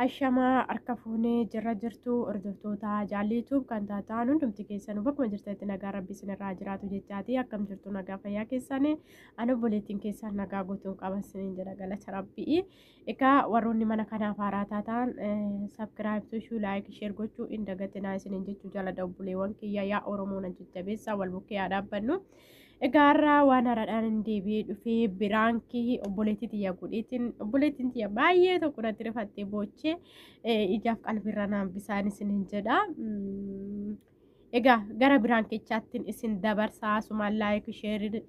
Ashamaa harka fuunee jirra jirtu hordoftoota jaalliituuf kan taataan hundumti keessanuu bakkuma jirtanitti nagaa rabbi isinirraa jiraatu jechaati. Akkam jirtu nagaa fayyaa keessanii ani obboleettiin keessan nagaa guutuun qaban isiniin jedha galata rabbii. Egaa warroonni mana kanaaf haaraa taataan sabkiraayib tushuu laayik sheer gochuu hin dagatinaa isiniin jechuu jaalladha obboleewwan kiyya yaa Oromoo na jajjabeessaa wal bukkee haa dhaabbannu. Egaa har'a waan haaraadhaan hin deebi'ee dhufee biraankii obboleettii tiyya godheetiin obboleettiin tiyya baay'ee tokko natti rifattee boochee ijaaf qalbiirra naan bisaan isiniin jedha. Egaa gara biraankichaattiin isin dabarsaa asumaan laayik sheerii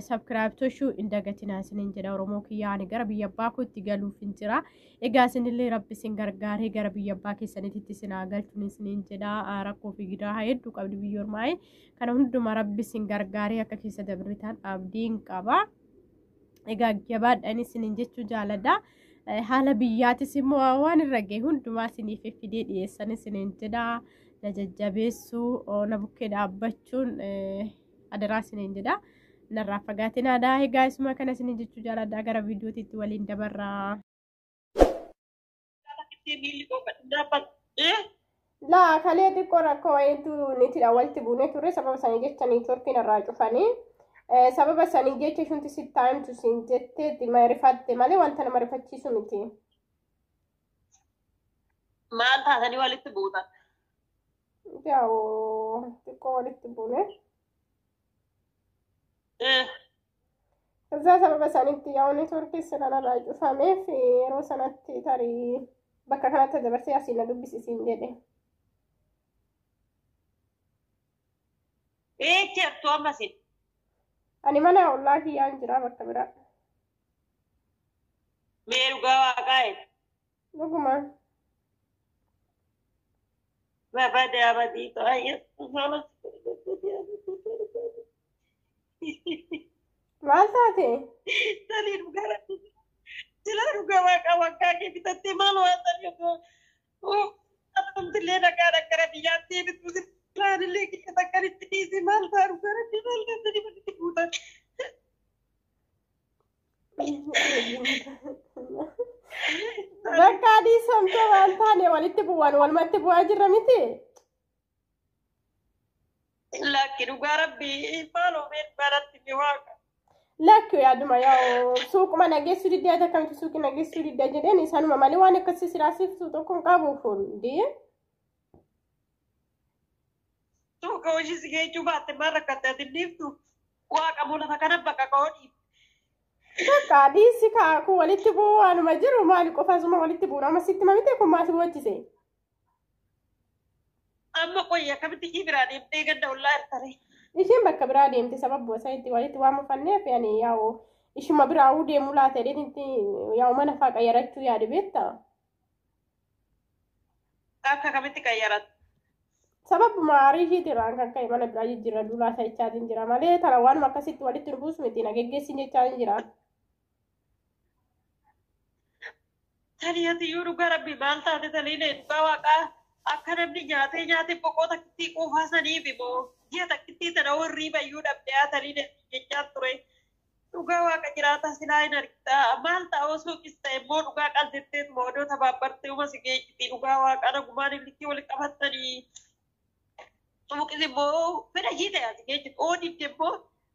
sabkiraayib toshuu hin dagatinaa isiniin jedha Oromoo kiyya ani gara biyya abbaa kootti galuuf hin jira. Egaa isinillee rabbi isin gargaaree gara biyya abbaa keessanitti isin haa galchuun isiniin jedha rakkoo fi gidiraa hedduu qabdi biyya ormaa. Kana hunduma rabbi isin gargaaree akka keessa dabartan abdiin qaba. Egaa jabaadhaan isiniin jechuu jaaladha. Haala biyyaatis immoo waan irra gahe hundumaa isiniif fidee dhiyeessan isiniin jedha. Na jajjabeessuu na bukkee dhaabbachuun adaraa isiniin jedha. Narraa fagaatinaadha. Egaa isuma kana isiniin jechuu jaaladha. Gara viidiyootiitti waliin dabarra. Laa kalee xiqqoo rakkoo wayiitu nitidha walitti buunee turre sababa sanii jecha niitworkiin irraa cufanii sababa sanii jecha ishunti sitti himtu siin jettee rifatte malee wanta nama rifachiisu miti. Maal taatanii walitti buutan? Yaa'u xiqqoo walitti buune. ከዛ sababa sanitti yaa'u niitworkii sirra cufameef yeroo sanatti tarii bakka kanatti dabarsee asii na dubbisisiin jedhe. Eechi artuu ammasin. Ani mana ollaa kiyyaan jira bakka biraa. Mee dhugaa waaqaa eegu. Dhuguma. Babadee abadii ta'ee. Maal taate? Tani dhugaa rabbi. Sila dhugaa waaqaa waggaa kee bitattee maal waan ta'eef atumtillee nagaa gara biyyaatti bitu silaanillee kiyya takkanitti dhiisi maal ta'a dhugaa rabbi maal taatanii walitti buutan. Bakka adii samtee waan taane walitti bu'an walumatti bu'aa jirra miti. Lakki dhugaa rabbi maaloo mee dhugaa natti waaqa. Lakki yaaduma yaa'u suuquma nageessuu diddaa akkamitti suuqi nageessuu diddaa jedheen isaanuma malee waan akkasii silaasiiftu tokko hin qabu hundi. Suuqa hojii si geechuu baatte maal rakkatte ati dhiiftu waaqa moo lafa kana bakka ka'oo dhiiftu. Bakka dhiisi kaakuu walitti bu'uu waanuma jiru maali qofa asuma walitti bu'uun amma sitti mamite kun maal si bochise. Amma qoyya akkamitti ishii biraa deemtee ganda ollaa hirtare. Isheen bakka biraa deemte sababa isaa itti walitti waan mufanneef ani yaa'u ishuma biraawuu deemuu laata jedheen yaa'u mana faa qayyarachuu yaade beektaa. Akka kamitti qayyarattu? Sababuma aarii ishiitirraan kan ka'e mana biraa jijjiirradhu laata jechaatiin jira malee tana waanuma akkasitti walitti nu buusu miti na geggeessin jechaatiin jira. Tani ati iyyuu dhugaa rabbi maal taate taliilee dhugaa waaqaa akka namni nyaatee nyaatee boqoo takkittii quufaa saniif immoo ji'a takkittii tana warri bayyuu dhabdee haa taliilee jechaa ture. Dhugaa waaqa jiraata silaa hin argita. Maal ta'a osoo qista immoo dhugaa qal'ifteetuma odoo tabaabbartee uma si geejjiti dhugaa waaqa nagumaan illikii wal qabattanii. Suuqis immoo fedha ishii ta'e as geejjitu. Ooditti immoo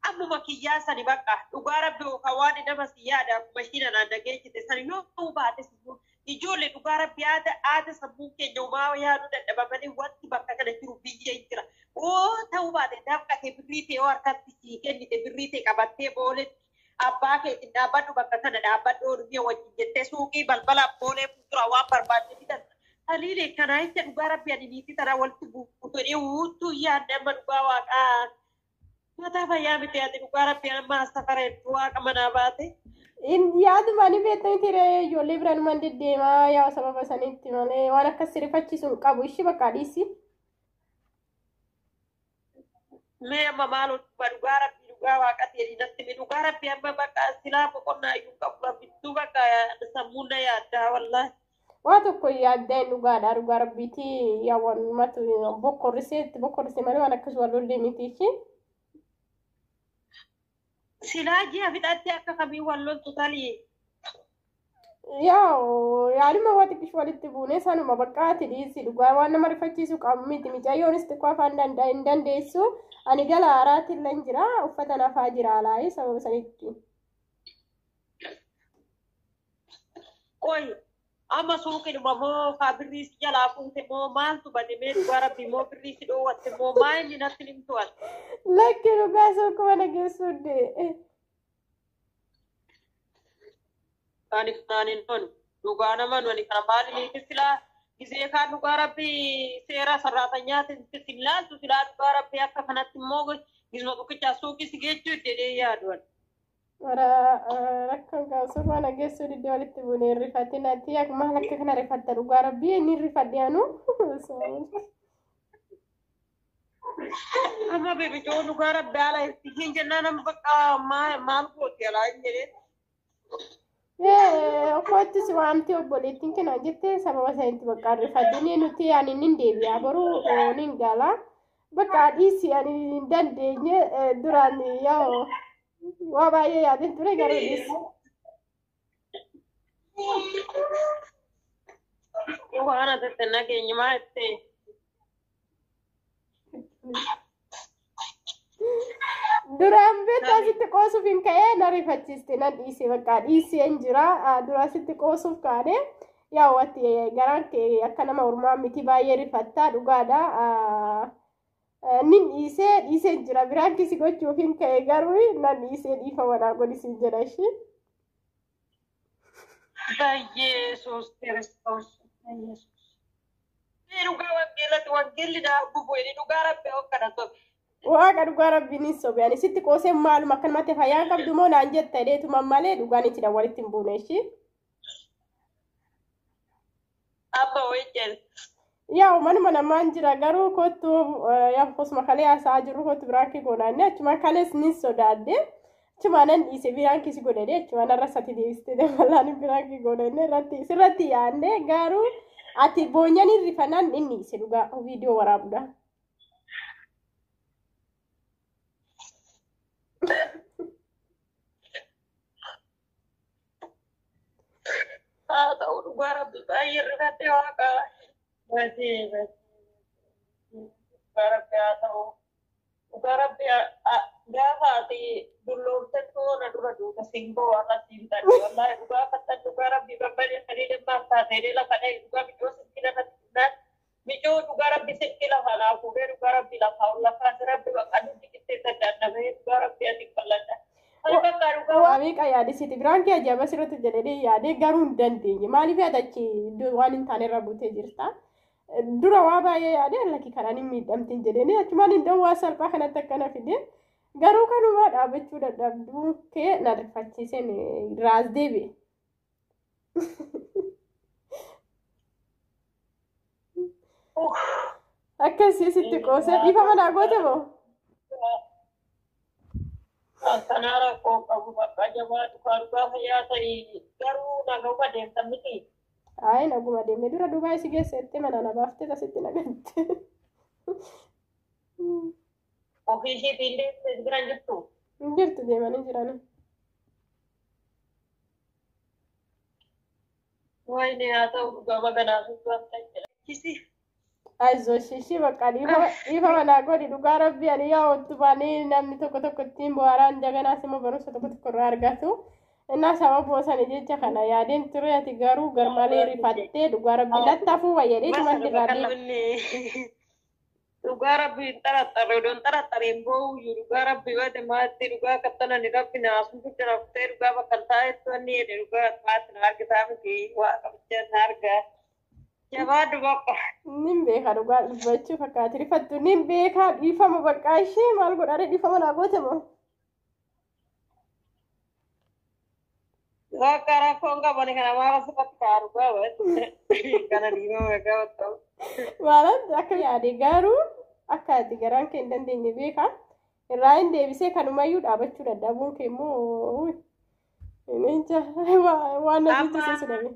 ammuma kiyyaa sani bakka dhugaa rabbi yookaan waan nama si yaada akkuma ishiin anaan dhageessite sani yoo baates immoo ijoollee dhugaa rabbi aada aada sammuun keenya uumaa yaaduu dadhabamanii wanti bakka kana jiru biyya hin jira. Oo ta'uu baate dafqate birrii ta'e yoo harkatti sii kennite birrii ta'e qabattee booletti abbaa keetiin dhaabbadhu bakka kana dhaabbadhu ooluu wajjin jettee suuqii balbala boolee fuuldura waan barbaadde bitatta. Haliilee kanaa jecha dhugaa rabbi ani niitii tanaa walitti buutu jedhee wuutuu yaadne amma dhugaa waaqaa. Mataa fayyaa miti ati dhugaa rabbi amma as safara hedduu waaqa manaa baate. Yaaduma ni beektan ture ijoollee biraan man deddeemaa yaa sababa sanitti malee waan akkas rifachiisu hin qabu ishii bakka dhiisi. Mee amma maal dhugaa rabbi dhugaa waaqa ta'e natti mi dhugaa rabbi amma bakka silaa boqonnaa iyyuu qabu rabbittuu bakka sammuun na yaaddaa wallaahi. Waa tokko yaaddeen dhugaadha dhugaa rabbiiti yaa waanumatu bokkorriseetti bokkorrise malee waan akkas wal lollee miti ishii. Silaa ji'a fixaatti akka kamii wal loltu talii. Yaa yaaluma waa xiqqishu walitti buune sanuma bakka ati dhiisi dhugaa waan nama rifachiisu qabu miti micayyoonis xiqqoo afaan hin dandeessu ani gala haaraatti illee jira uffata nafaa jira alaayee sababa sanitti. Qoy amma suuqidhuma moo kaa birrii si jalaa fuute moo maaltu bade mee dhugaa rabbi moo birrii si dhoowwatte moo maa inni natti himtu ati. Lakki dhugaa suuquma nageessuu dee. Ani kanaan hin tolu. Dhugaa nama nu ani kana maali miiti silaa gisee kaan dhugaa rabbi seera sarraatanyaatiin sin laaltu silaa dhugaa rabbi akka kanatti immoo gisuma tokkichaa suuqii si geechuu jedhee yaadu ani. Wara rakkoon qabu suuquma nageessuu diddee walitti buune hin rifatin ati maal akka kana rifatta dhugaa rabbi inni rifadhe anu. Amma bibicoo dhugaa rabbi haala itti hin jennaan amma bakka maal gooti alaa hin jedhee. Okkootti si waamti obboleettiin kenna jettee sababa sanitti bakka rifadhini nuti ani nin deebi'a boruu nin gala. Bakka dhiisi ani hin dandeenye duraan yaa waa baay'ee yaadeen ture garuu dhiisi. Waan ati nageenyumaa itti. Duraan beektaa sitti qoosuuf hin ka'ee na rifachiiste nan dhiise bakka dhiisee hin jira duraan sitti qoosuuf kaane yaa watti garaan kee akka nama ormaa miti baay'ee rifattaa dhugaadha. Nin dhiisee dhiisee hin jira biraan kisi gochuuf hin ka'e garuu nan dhiisee dhiifama naa godhisiin jedha ishee. Yesuus Kiristoos. Yesuus. Dhugaa wangeelatti wangeelli daabbuu bu'ee dhugaa rabbi hokkana sobe. Waaqa dhugaa rabbiin hin sobe ani sitti qoosee maaluma akkanumatti fayyaan qabdu moo naan jetta dheetuma malee dhugaan itti walitti hin buune ishee. Abba wayii jedhe. Yaa manuma namaan jira garuu kottu yaa akkasuma kalee haasa'aa jiru kottu biraankii goonaanne achuma kalees ni sodaadde achuma nan dhiise biraankii si godhee achuma narra sati deebistee dabalaan biraankii goonanne irratti sirratti yaadne garuu ati boonyanii rifanaan inni dhiise dhugaa viidiyoo waraabudha. Haa ta'u dhugaa rabbi baay'ee rifadhe waaqa. Baay'ee dhugaa rabbi haa ta'u. Dhugaa rabbi gaafa ati dulloomte toona dura duuba singoo waan siin taate wallaahi dhugaa fattan dhugaa rabbi babbalee sadii dhimmaaf taatee lafa dha'e dhugaa micoo silkii lafatti fuudhaan micoo dhugaa rabbi silkii lafa naa fuudhee dhugaa rabbi lafaa ol lafaas rabbi bakka nuti qixxee daddaannamee dhugaa rabbi ati qalladha. Ani bakka dhugaa Waaqa yaadisiiti biraankii ajaa'iba sirriitti jedhee yaadee garuu hin dandeenye maaliif yaadachi waan hin taane irra buutee jirta. Dura waa baay'ee yaadee lakki kanaan hin miidhamtin jedhee achumaan hin waa salphaa kanatti akkana fide garuu kanumaa dhaabachuu dadhabduu kee na rifachiiseen raas deebi'e. Akkasii sitti qoosee dhiifama naa goote moo? Akkanaa rakkoo qabu bakka jabaa dhugaa dhugaa fayyaa ta'e garuu naguma deemtan miti. Ayi naguma deemne dura duubaa isi geessetti mana na baaftee asitti nagatte. Ofii isheetiin deemtee bira hin jirtu. Hin jirtu deemanii jirani. Wayne haa ta'u dhugaa maganaa fi jedha. Ayizoosh ishii bakka dhiifama naa godhi dhugaa rabbi ani yaa utubanii namni tokko tokko ittiin bohaaraan jaganaas immoo barumsa tokko tokko irraa argatu. Innaa sababa sana jecha kana yaadeen ture ati garuu garmalee rifattee dhugaa rabbi lattafuu wayyadhee tumatti irraa deema. Dhugaa rabbi hin xaraxarre odoon xaraxareen boo'uyyuu dhugaa rabbi wate maatti dhugaa kattanani rabbi naasuun guddina kuttee dhugaa bakka taa'etti wanni jedhe dhugaa maatti na argitaa miti waaqa bichaa na argaa. Jabaadhu bakka. Nin beeka dhugaa dubbachuu fakkaati rifattu nin beeka dhiifama bakka ishee maal godhaare dhiifama naa goote moo? Bakka rakkoon qabani kana maal asirratti kaa'u dhugaa wate kana dhiifama gabata'u. Maalaan akka yaade garuu akka ati garaan kee hin dandeenye beeka irraa hin deebisee kanumayyuu dhaabachuu dadhabuun kee immoo waan na jechisiisu dhabe.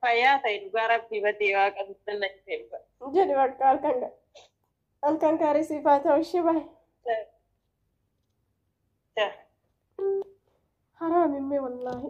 Fayyaa ta'e dhugaa rabbii badee waaqa sitti na dhufee dhugaa. Jedhi bakka halkan gaarii siif haa ta'u ishee baay'ee. Haraam immee wallaahi.